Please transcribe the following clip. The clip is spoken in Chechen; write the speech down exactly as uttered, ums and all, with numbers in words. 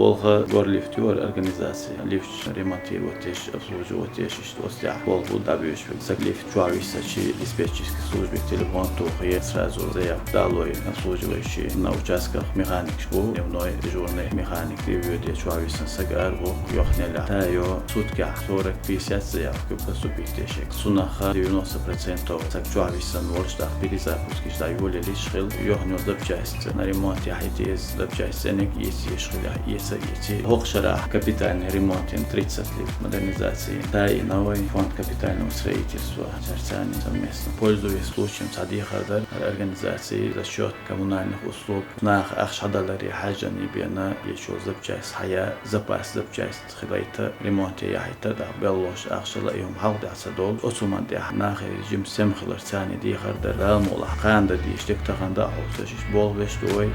Болх гор лифт ю организаци. Лифт ремонтировать еш, обслуживать еш, иштта оцу тӀехь болх бу дӀабоьдуш. Саг лифт чохь виссича, диспетчерский службе телефон тухий, сразу заявка далой обслуживающий. На участках механикаш бу, дневной, дежурный механик, дежурный чохь висина саг ара ву, йохнелла. Та йо суткехь сорок-пятьдесят заявка поступить деш. Цунах девяносто процентов саг чохь висина волуш, тӀаккха перезапуск иштта йолаеллаш хила, йохнел запчасть на ремонт яхьийта еза, запчасть цӀениг эца езаш хила, эца эций. ХӀокху шарахь капитальный ремонтан тридцать лифт, модернизаци. Таийна вай фонд капитального строительства, царца совместно. Пользуясь случаем, цхьа дехар дара, организаци за счёт коммунальных услуг, наха ахча хьадаларе хьаьжжина бен, ечо запчасть хьая, запас запчасть хилийта, ремонте яхьийта, тӀаккха беллалц ахча ла, и хӀума хьалха дац ца долу. Оцу хӀуманна тӀехь нахе жимма сема хилар, царна дехар дара, Дала мукъалахь, кхана дан дийш дерг тахана дан а хьовсуш, иштта болх беш ду вай.